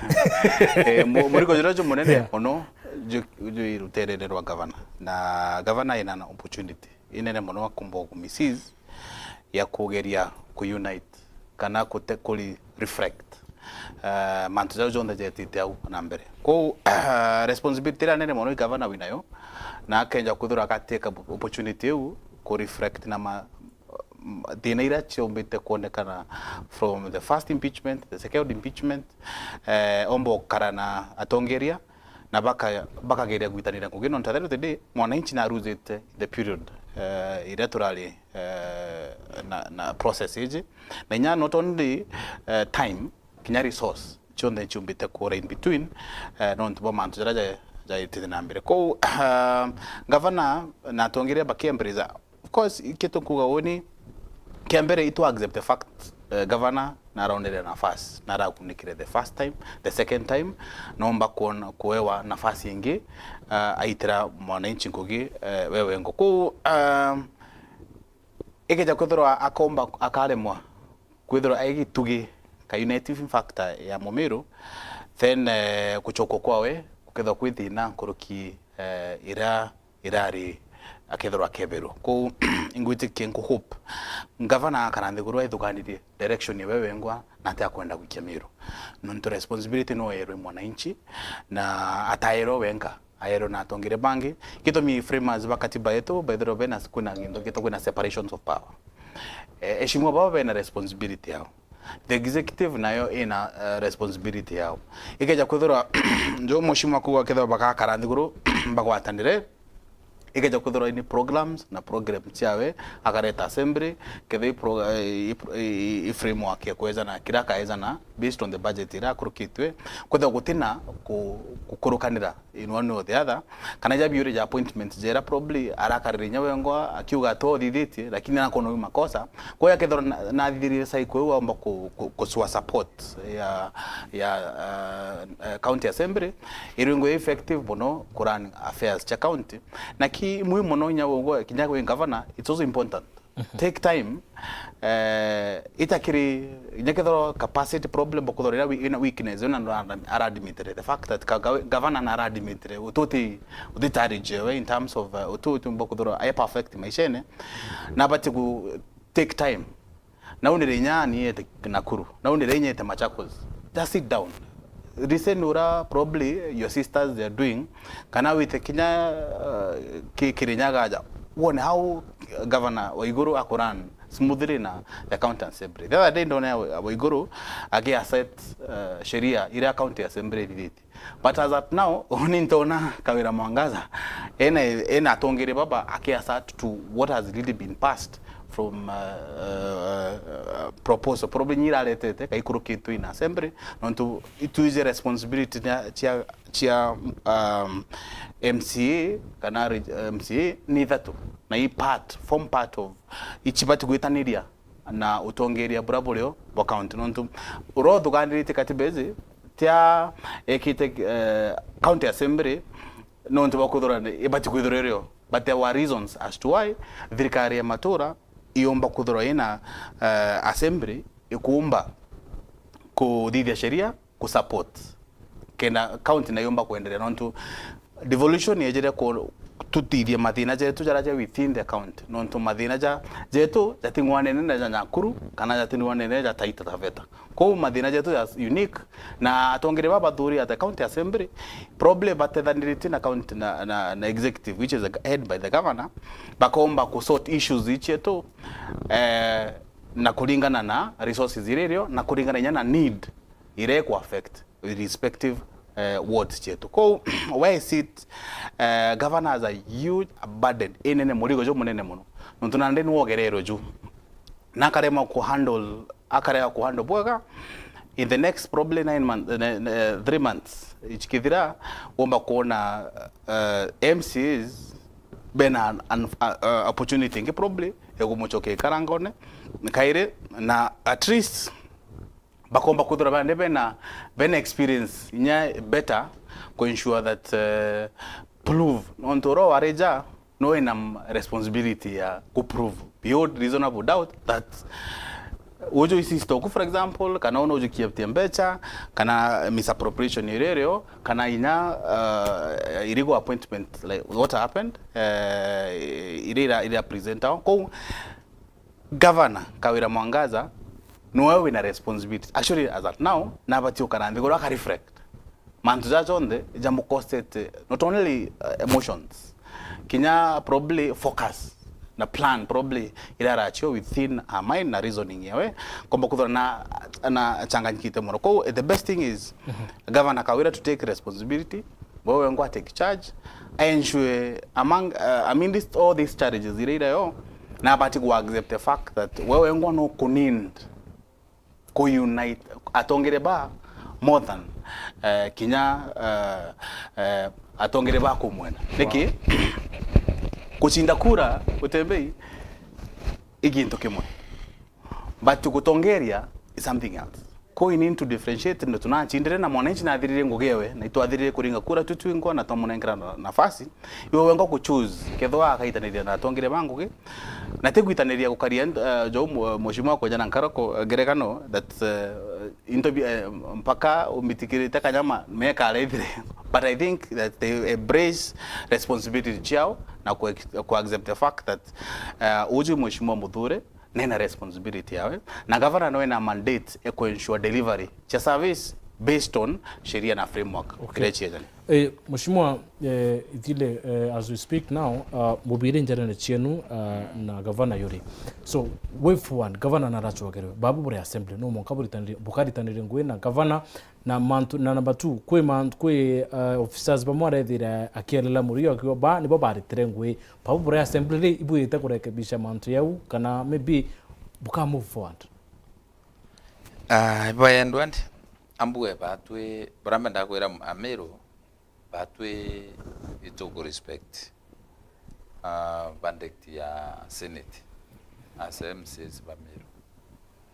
Eh, mu-, murigo jura jumunene, yeah, mono, ju-, ju iruterere rwa governor. Na governor ina na opportunity inene mono akumba ku misuse ya kugeria ku unite kana kute-, kuri reflect, eh, mantu jau jonthe jetite au na mbere. Kwou, responsibility iria nene mono i gavana winayo, na akenja kwithirwa agateka opportunity iu ku reflect na ma-, thina iria ciumbite kuonekana from the first impeachment, the second impeachment, eh, omba gukara na atongeria, na baka-, bakageria gwitanira ngugi, nontu at the end of the day, mwananchi naruzite the period, eh, iria turari, eh, na, na process iji. Na inya not only, eh, time, kinya resource, cionthe ciumbite kuura in between, eh, nontu bwa mantu jaria ja-, jaitite na mbere. Kwou, eh, gavana na atongeria bakiembrace Of course, ikitu nkuga uni, kia mbere itu accept the fact, eh, governor naraonere nafasi, narakunikire the first time, the second time, nomba kuona, kuewa nafasi ingi, eh, aitira mwananchi ngugi, eh, we wengo. Kwou, eh, ikeja kwithirwa akomba, akaremwa kwithirwa ai gitugi ka uniting factor ya Mumiru, then, eh, gucokwa kwawe gukethirwa kwi thina nkuruki, eh, iria irari akethirwa akeberwa. Kwou ingwitikia nku hope ngavana akara nthiguru aithuganirie direction iwe wengwa na ati akwenda gwikia Miru. Nontu responsibility no yerwe mwananchi na ataerwe wenka. aerwe na atongeria bangi. Gitumi framers ba katiba yetu, baithirwa bena, kwina gintu gitagwa kwina separations of power. Eh, eshimwa baba bena responsibility yao. The executive nayo ina, eh, responsibility yao. Ikeja kwithirwa, njo mheshimiwa kuuga kethirwa bagakara nthiguru, bagwatanire, ikeja kwithirwa ni programs na program ciawe, akareta assembly, kethirwa i pro-, eh, i pro-, i, i, i framework ya kwejana, kira akejana, based on the budget ira akurukitwe, kwithirwa gutina ku-, gukurukanira in one way or the other, kana ja biuri ja appointment jera probably arakarire inya wengwa akiuga ati uthithitie, lakini arakona wi makosa. Kwa hiyo akethirwa na, nathithirire cycle iu aomba ku, ku, kusua support ya, ya, uh, uh, county assembly, iringwe effective mono ku run affairs cha county. Na ki muhimu mono inya wengwa, kinya wi governor, it's also important. Take time. Eh, itakiri, inya kethirwa capacity problem, bokuthora ira wi-, ina weakness, ina ndo ara-, aradmitire. The fact that ka-, ga-, governor na aradmitire, ututi, uti tarige we in terms of, uh, utu, utu bokuthora ai perfect maishene. Na abati ku take time. Naunire inya ni ete Nakuru. Naunire inya ete Machakos. Just sit down. Listen ura probably your sisters they are doing. Kana wite kinya, uh, ki-, Kirinyaga aja. Wone how Governor Waiguru akurun smoothly na the county assembly. The other day ndona Wa-, Waiguru aki asset, uh, sheria ira county assembly ithithite. But as at now, uni ntona Kawira Mwangaza, ena, ena atongere baba aki asset to what has really been passed from, uh, uh, uh, proposal. Probably nyira aretete, kaikurukitwe in assembly, nontu itwije responsibility cia, cia, um, M C A, kana re-, M C A ni ithatu. Na i part, form part of, ichibati gwitaniria na utongeria bura burio bwa county. Nontu uria uthuganiritie katiba iji, tia ekite, eh, county assembly, nontu bwa kwithirwa ni, ibati kwithirwa irio. But there were reasons as to why thirikari ya matura iumba kwithirwa ina, eh, assembly ikuumba kuthithia sheria ku support kenda county na yumba kwenderea, nontu devolution yejire ku-, tutithie mathina jetu jaria ja within the county, nontu mathina ja, jetu jating'wanene na ja Nakuru, kana jating'wanene ja Taita Taveta. Kou mathina jetu ja unique, na atongeri baba bathuri at the county assembly, probably batethanirite na county na, na, na executive, which is head by the governor, bakomba ku sort issues ichietu, eh, na kuringana na resources iria irio, na kuringana inya na need iria iku affect irrespective, eh, wards cietu. Kou, where is it, eh, governor has a huge burden, inene, murigo jumunene muno. Nontu nandi ni wogererwe ju. Na akarema ku handle, akarega ku handle bwega. In the next probably nine months, eh, eh, three months, ichikithira, womba kuona, eh, M C As bena an, an, uh, uh, opportunity ingi probably ya kumuchokia ikarangone kairi, na at least bakomba kwithirwa bende bena, bena experience inya better ku ensure that, uh, prove. Nontu uro warija no ina m-, responsibility ya ku prove beyond reasonable doubt that uju isi stock, for example, kana uno uju kieptia mbecha, kana misappropriation iria irio, kana inya, uh, illegal appointment, like what happened, uh, iria ira, ira present ao. Kou, Governor Kawira Mwangaza, nowe wina responsibility. Actually, as at now, nabati ukara nthiguru aka reflect mantu ja jonthe jamukostete, not only, uh, emotions, kinya probably focus na plan probably ira arachio within her mind na reasoning yawe, komba kuthora na, na changanyikite muno. Kou, the best thing is, governor Kawira to take responsibility, we wengwa take charge, ensure among, uh, amidst all these challenges iria irayo, na abati ku accept the fact that we wengwa no ku need ku unite atongere ba more than, uh, kinya, uh, uh, atongere ba kumwena. Niki? Kuchinda kura utembei i gintu kimwe. But gutongeria is something else. Ko we need to differentiate, ndo tunachindire na mwananchi nathirire ngugi ewe, na itwathirire kuringa kura tu twingwa na twamunenkera na-, nafasi. Iwe wengwa ku choose, kethwa akaitaniria na atongire ba ngugi. Na ti gwitaniria gukaria, uh, jo mu-, mheshimiwa kweja na nkaro ko, ngerekano that, uh, into bi-, uh, mpaka umitikirite kanyama meka arethire. But I think that they embrace responsibility ciao na ku ex-, ku accept the fact that, uh, uju mheshimiwa muthure nena responsibility yawe, na governor no ena mandate ya ku ensure delivery cia service based on sheria na framework. Okay. Kiria chiejani. Eh, Mheshimiwa, eh, Ithile, eh, as we speak now, uh, mubiri njarene chienu, uh, na gavana yuri. So, way forward, gavana narachokerwe. Babu buri assembly, no mwanka buritanire, bukaritanire ngui na gavana na mantu, na number two, kwi mantu, kwi, uh, officers bamwe arethira akielela murio akiwa ba, nibo baritire ngui. Babu buri assembly ri, ibwite kurekebisha mantu yau, kana maybe buka move forward. Ah, ibo endwa ndi, ambue batwi, bura mbenda kwira Amiru, batwi ituku respect, ah, verdict ya Senate as M C As ba Miru.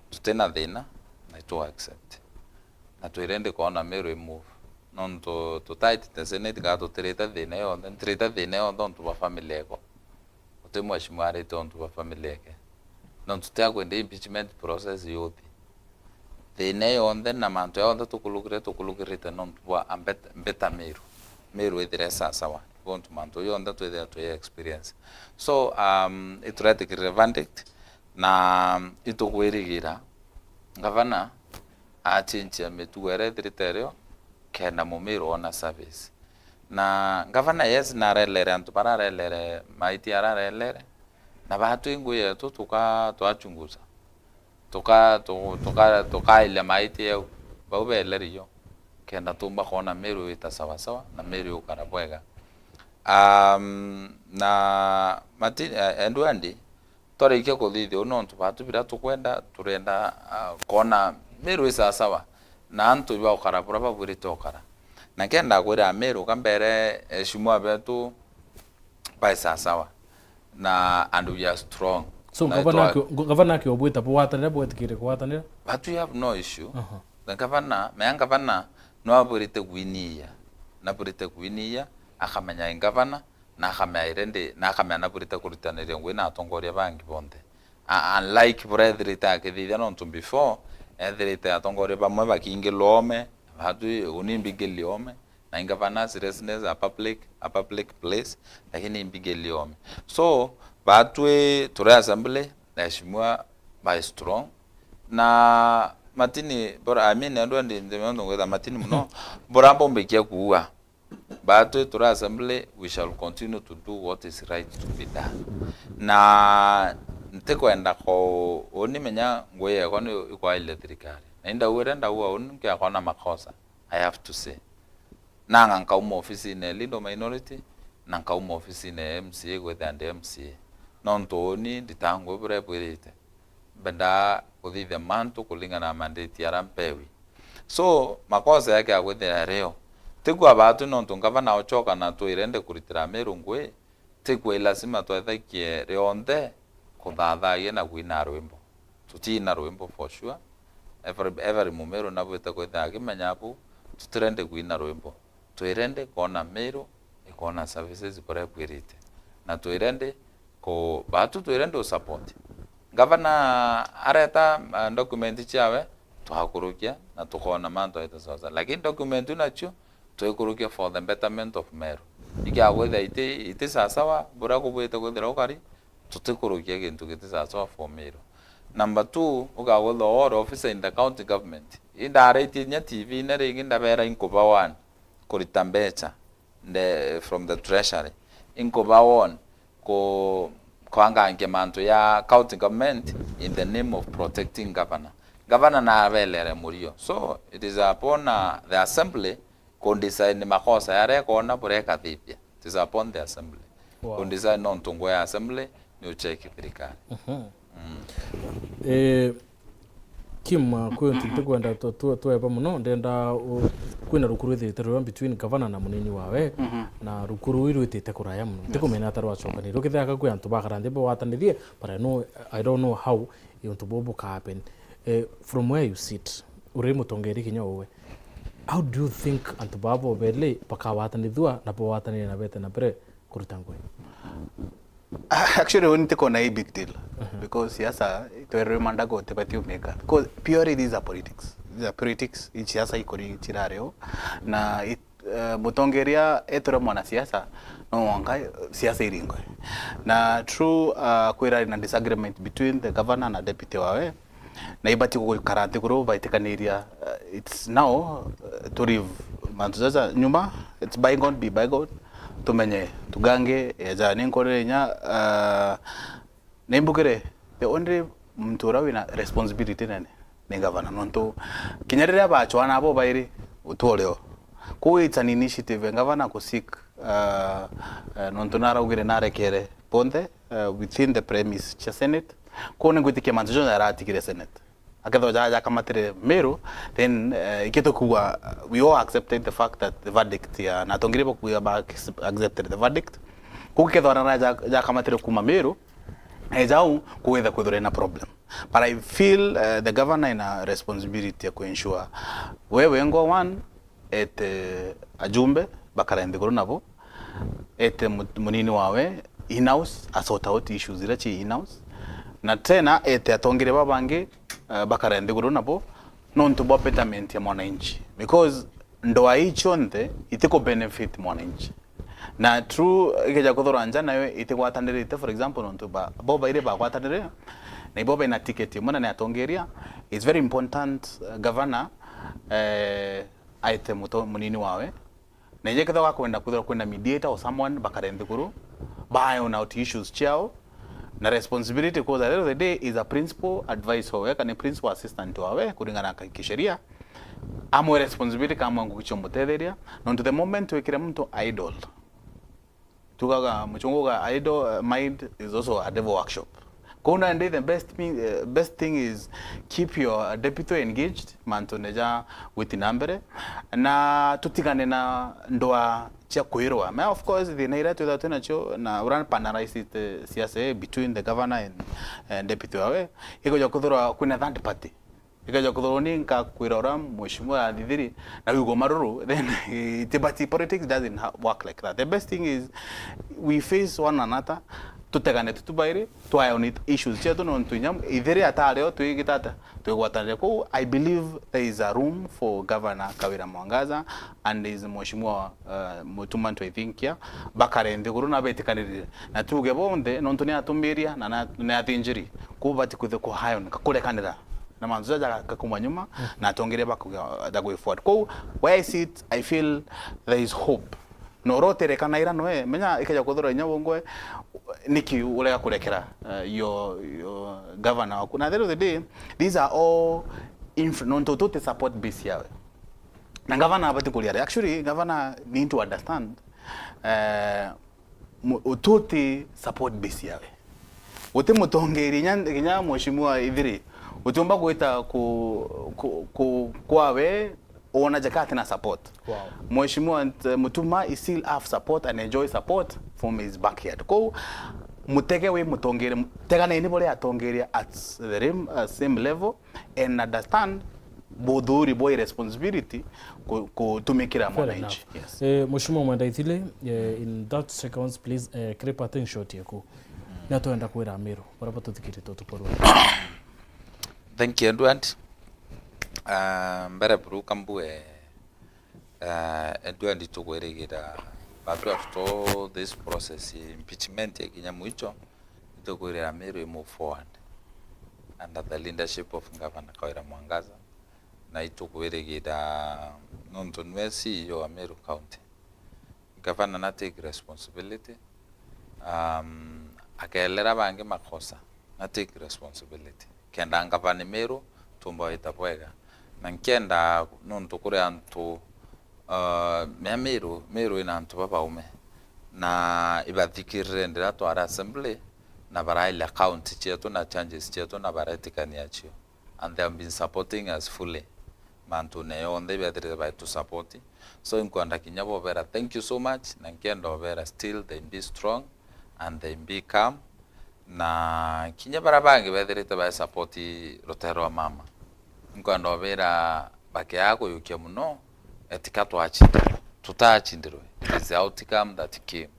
Tutina thina, na itu accept. Na twi ready kwona Miru i move. Nontu tutaitite Senate, kaa tutirite thina yonthe, ntirite thina yonthe ontu bwa family eko. Guti mheshimiwa arite ontu bwa family eke. Nontu tia kwenda impeachment process yuthi. Thina yonthe na mantu yonthe tukulukire, tukulukirite nontu bwa a mbet-, mbeta Miru. Miru ithire sasawa. Bontu mantu yonthe twithira twi experience. So, um, ituretikirire verdict na itugwirigira gavana achinchia mitugo iria ithirite irio kenda Mumiru ona service. Na gavana, yes, narelere antu bararelere maiti ararelere, na batwi ngui yetu tuka-, twachunguza. Tuka-, tu-, tuka-, tukailia maiti yau, bau belere yo, kenda tumba kwona Miru wita sawasawa, na Miru ukara bwega. Um, na Martin, eh, Edward, twarikia kuthithia uu nontu batu biria tukwenda, turenda, ah, kwona Miru i sawasawa, na antu ibagukara buria babwirite ukara. Na nkenda kwira Miru ka mbere, eshimwa betu bai sawasawa, na and we are strong. So, na gavana twa- aki-, ngo-, gavana aki obwita bugwatanira, bwetikire kugwatanira? But we have no issue. Aha. Na gavana, mea gavana no abwirite gwiniia, nabwirite gwiniia, akamenya i gavana, na akamea iria ndi, na akamea nabwirite kuritaniria ngui na atongoria bangi bonthe. A-, unlike buria ethirite akithithia, nontu before, ethirite atongoria bamwe bakingilwa oome, batwi uni mbingili oome, na ingavana seriousness a public, a public place, lakini imbingili oome. So, batwi turi assembly, na eshimwa by strong, na Martin, bora, I mean, andwa ndi, ndi, ndi ngwita Martin muno, bora mbombikia kuua. Batwi turi assembly, we shall continue to do what is right to be done. Na ntikwenda ko uni menya ngui yekwa ni ikwaile thirikari. Na indauire ndaua uni nkiakona makosa, I have to say. Nanga nkauma ofisine ya leader minority, na nkauma ofisine ya M C A gwithia ndi M C A. Nontu uni nditaa ngui buria bwirite. Mbendaa kuthithia mantu kulingana na mandate aria mpewi. So, makosa yake ya kwithira rio. Tikua batwi nontu ngavana uchoka na twire ndi kuritira Miru ngui, tikua i lazima twethakie rionthe kuthathagia na kwina rwimbo. Tutiina rwimbo for sure. Every, every Mumiru nabwite kwithira akimenya abu, tutirendi kwina rwimbo. Twi rendi kwona Miru, ikwona services buria ibwirite. Na twi rendi ku-, batu twi rendi u support. Gavana areta, uh, document ciawe, twakurukia na tukoona mantu aite sawasawa. Lakini document iu nacio, twikurukia for the betterment of Meru. Ikiagwithia iti, iti sawasawa, buria kubwite kwithira ukari, tutikurukia gintu giti sawasawa for Meru. Number two, ukagwithia uri officer in the county government. Indaritie inya T V-ine ringi ndabera inkuba one kurita mbecha the, from the treasury. Inkuba one ku-, kwangangia mantu ya county government in the name of protecting governor. Governor nabelere murio. So, it is upon, uh, the assembly ku decide ni makosa yaria ekona buria ekathithia. It is upon the assembly. Wow. Ku decide nontu ngwe ya assembly ni ucheki thirikari. Mhm. Mm. Eh, Kim, uh, kwi untu ntikwenda tu-, tu-, tweba muno, ndenda u-, kwina ruku rwithirite rwio between gavana na munini wawe, mhm, na ruku ruu irwitite kuraya muno. Yes. Ntikumenya ata rwacokanire. Ukithira ka kwi antu bakara nthi bawatanirie, but I know, I don't know how untu buu buka happen. Eh, from where you sit, uri mutongeri kinya uwe, how do you think antu baa bobeli bakawatanithua na bawatanire na bete na mbere kuruta ngui? Actually, uni ntikona i big deal. Mhm. Because siasa, itwerwe mandago tibati umika. Because purely these are politics. These are politics, i siasa ikuri chirario. Na it, eh, mutongeria etore mwanasiasa, no mwanka siasa iringwe. Na true, uh, kwira na disagreement between the governor na deputy wawe, Na ibati gukara nthiguru baitikaniria, uh, it's now, uh, to leave mantu jaja nyuma, it's bygone be bygone. Tumenye tugange eja ni nkorere inya, uh, ni mbugire the only muntu uria wina responsibility nene ni gavana, nontu kinya riria bachwana abo bairi uturio. Kuu it's an initiative ya gavana ku seek, uh, uh, nontu naraugire narekere bonthe, uh, within the premise cia Senate. Kuu ni ngwitikia mantu jonthe aratigire Senate. Akethwa ja-, jakamatire Meru, then, uh, ikitukuga, uh, we all accepted the fact that the verdict ya, na atongire bakuga ba accepted the verdict. Kuu kethwa na ja-, jakamatire kuma Meru, eja au, kuwetha kwithirwa na problem. But I feel, uh, the governor ina responsibility ya ku ensure we wengwa one, ete ajumbe bakara nthiguru nabo, ete mu-, munini wawe in-house, a sort out issues iria ci in-house, na tena ete atongeria babangi, uh, bakara nthiguru nabo, nontu bwa betterment ya mwananchi, because ndoa ii cionthe itiku benefit mwananchi. Na true, ikeja kuthura nja nayo itigwatanirite, for example, nontu ba-, bo bairi bagwatanire, na ibo baina ticket imwe na ni atongeria, it's very important, uh, governor, eh, aite muto-, munini wawe. Na inye kethwa gakwenda kwithirwa kwina mediator or someone bakare nthiguru, ba iron out issues ciao, na responsibility, 'cause at the end of the day is a principal advisor wawe, kana principal assistant wawe, kuringana na kisheria. Amwe responsibility kama ngugi cia umutetheria, nontu the moment wikire muntu idle, tugaga, muchungu uga, idle, uh, mind is also a devil workshop. Kou nandi the best thing, uh, best thing is keep your deputy engaged, mantune ja gwiti na mbere, na tutigane na ndoa cia kwirwa. Ma, of course, thina iria twitha twinacio, na uria panelized, uh, siasa ii between the governor and, and deputy wawe, ikuja kuthirwa kwina third party. Ikeja kuthurwa ni nkakwira uria mheshimiwa athithiri na wigwa maruru, then itibati, politics doesn't ha-, work like that. The best thing is we face one another, tutegane tutu bairi, twae on it-, issues cietu, nontu inya ithiri atario twigita ata, twigwatanire. Kou I believe there is a room for Governor Kawira Mwangaza and his mheshimiwa, uh, Mutuma Ntwethinkia, bakare nthiguru na betikanirire. Na tuge bonthe, nontu ni atumiria na na-, ni athinjiri, kou bati kwithirwa ku iron, kurekanira na mantu jaja gakuma nyuma, na atongeria bakuga the way forward. Kou, where I sit, I feel there is hope. Na uria uterekana ira noe, menya ikeja kuthirwa inya wongwe, niki urega kurekera, uh, your, your governor waku. Na at the end of the day, these are all inf-, nontu tuti support base yawe. Na governor abati kuria ri? Actually, governor need to understand, uh, mu-, ututi support base yawe. Uti mutongeria, inya, inya mheshimiwa ithiri, utiumba gwita ku, ku, ku, kwawe, wona jaka atina support. Wow. Mheshimiwa Nt-, Mutuma, he still have support and enjoy support from his backyard. Kou, mutege wi mutongeria, teganeni buria atongeria at the rim-, uh, same level, and understand buthuri bwa responsibility ku-, kutumikira mwananchi. Fair enough. Yes. Eh, Mheshimiwa Mwenda Ithili, eh, in that seconds, please, eh, kiri parting shot yeku. Na twenda kwira Amiru, bara batuthikirite utukorwa. Thank you, Edward. Ah, mbere buru kambue, ah, Edward, tugwirigira, but after all this process, impeachment ikinya mwicho, itukwirira Meru i move forward under the leadership of Governor Kawira Mwangaza, na itukwirigira nontu niwe C E O wa Meru County. Gavana na take responsibility, um, akelera bangi makosa, na take responsibility. Kenda ngavana Meru, tumba wita bwega. Na nkenda nontu kuri antu, uh, mea Meru, Meru ina antu babaume. Na ibathikirire ndira twari assembly, na baraila account cietu na charges cietu na baretikania cio. And they have been supporting us fully. Mantune yonthe ibethirite baitu support. So, inkwenda kinya bobera, thank you so much, na nkenda obera still they be strong and they be calm. Na kinya bara bangi bethirite bai support rutero rwa mama. Inkwenda obera bakiaga kuyukia muno, etika twachindirwe. Tutachindirwe. It is the outcome that came.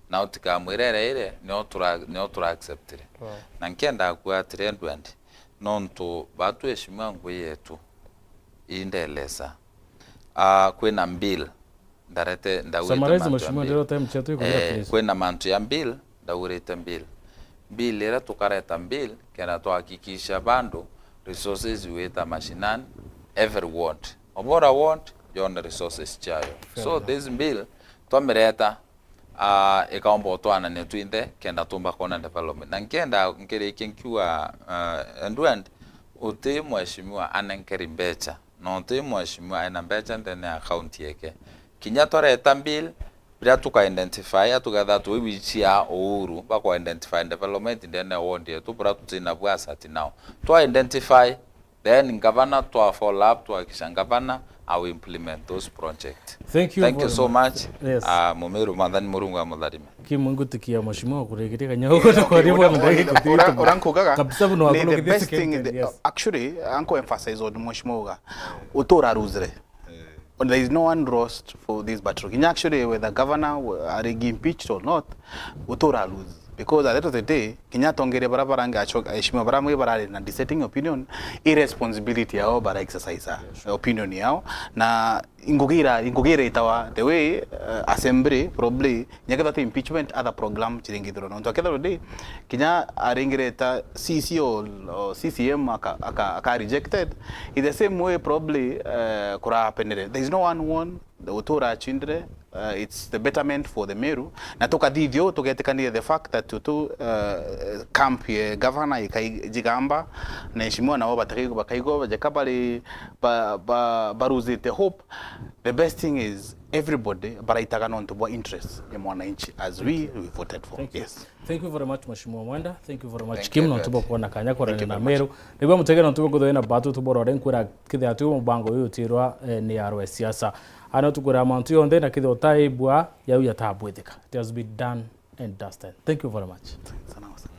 Na outcome iria iria ire, nio tura, nio tura acceptire. Wow. Na nkenda kuga atiri, Edward, nontu batu eshimiwa ngui yetu, indelesa. Ah, kwina bill, ndarete, ndaugite summarize, mantu ya mheshimiwa, bill. Ndiro time chetu ikuthira, eh, please. Kwina mantu ya bill, ndaugirite bill. Bill iria tukareta bill, kenda twahakikisha bandu resources wita mashinani, every ward. Obora ward, yone resources chayo. Fair So enough. this bill, twamireta, ah, ikaomba utwanane twinthe, kenda tumba kuona development. Na nkenda nkirikie nkiuga, ah, Edward, uti mheshimiwa anenkeri mbecha, na uti mheshimiwa ena mbecha ndene ya account yeke. Kinya twareta bill, biria tuka identify, tuketha twi wichia uhuru, bakwa identify development ndene ya ward yetu, bura tutina bwa asset nao. Twa identify, then ngavana twa follow up, twakisha ngavana, I will implement those projects. Thank you Thank you very so much. much. Yes. Ah, Mumiru, Mwathani Murungu amutharime. Kim, ngutikia mheshimiwa kurikiria kanya Ura- ura nkugaga, kabisa buno ni the wakurukitie best thing, second, the- yes. actually, anko emphasize on mheshimiwa uga, utura ruzire. There is no one lost for this battle. Kinya actually, whether governor w- arigi impeached or not, utura lose. Because at the end of the day, kinya atongeria bara barangi acho- aheshimiwa bara mwe barari na dissenting opinion, i responsibility yao bara exercise opinion yao. Na ingugira, ingugira itawa the way, uh, assembly probably, nyaketha ti impeachment, other program chiringithirwa. Nontu akethirwa di, kinya aringireta C C or, or C C M aka, aka, aka rejected, in the same way probably, uh, kurapenere. There is no one won, the utura achindire, uh, it's the betterment for the Meru. Na tukathithio, tugetikania the fact that tu, uh, camp ye governor ikai-, jigamba, na heshimiwa nao batakai-, bakaigwa, bajeka bari, ba, ba, baruzite hope. The best thing is everybody baraitaga nontu bwa interest ya mwananchi as we, we voted for. Thank you. Yes. Thank you very much, Mheshimiwa Mwenda. Thank you very much, Thank Kim, you, nontu bwa Edward. kuona kanya Thank kwarania you na very Meru. Nigwa mutege nontu bwa kuthwena batu tuborore nkwira kithia tu mubango uyu utirwa, eh, ni arwe siasa. Ano tukwira mantu yonthe na kithia utaibwa yau yatabwithika. It has been done and dusted. Thank you very much. Sana, sana.